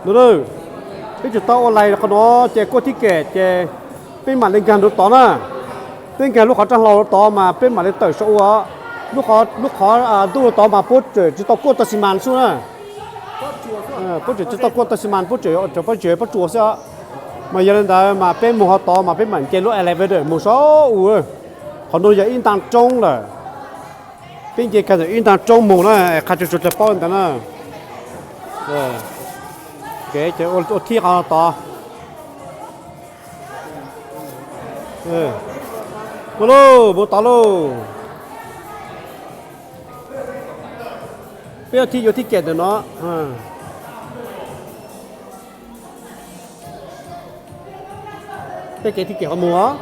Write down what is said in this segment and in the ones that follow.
No, peb tsis tau ua lais qhov no ces kuaj thib kem ces peb mam li nkag nraum tod na. Peb nkag lub qhov raj hlau tod mas peb mam li tawm saum ua. Lub qhov ntuj tod mas puab tseem tsis tau kuaj tau xi mas xwb na. Puab tseem tsis tau kuaj tau xi mas, puab tseem pob tsuas xwb os. Mas yog li ntawd mas peb mus qhov tod mas peb mam nce lub elevator mus saum ua. Qhov no yog ib nta roob lawm. Peb nce kag ntawm ib nta roob mus na, qha tsuas tsuas paub li ntawd na. Ua thib qhov tod. Mus lauj, mus tod lauj. Peb ua thib yuav thib kem ntawm no. Peb kev thib kem qhov mus os.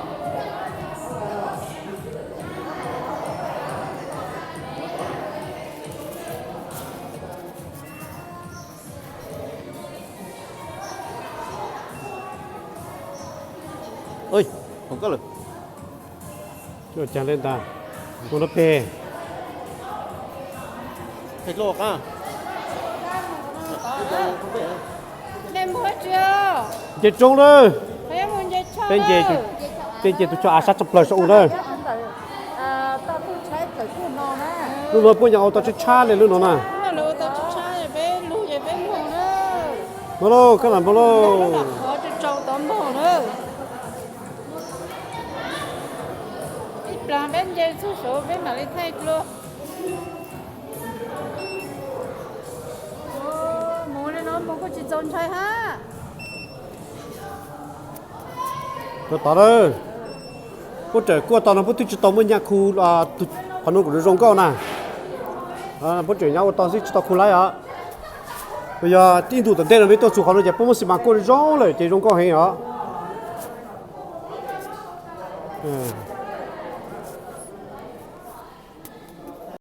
Ua cas li ntag, mus no peg. Nce roob lawm. Peb nce tus tsho av sab tshaj plaws saum ua na. Lub no puab nyav ua tau tshab tshab li lub no na. Mus lauj, koj lam mus lauj. Mus li no mus kuj tsis txaus ntshai hab. Tod lawm, puab tseem kuaj tau no puab twb tsis tau muaj nyaj khu, qhov no kuj zoo nkauj na. Puab tseem nyob ua tau xwb tsis tau khu laib os. Yog ib ntus tom ntej no peb tuaj txug qhov no ces puab muab xi mas kuaj zoo lawm ces zoo nkauj heev os.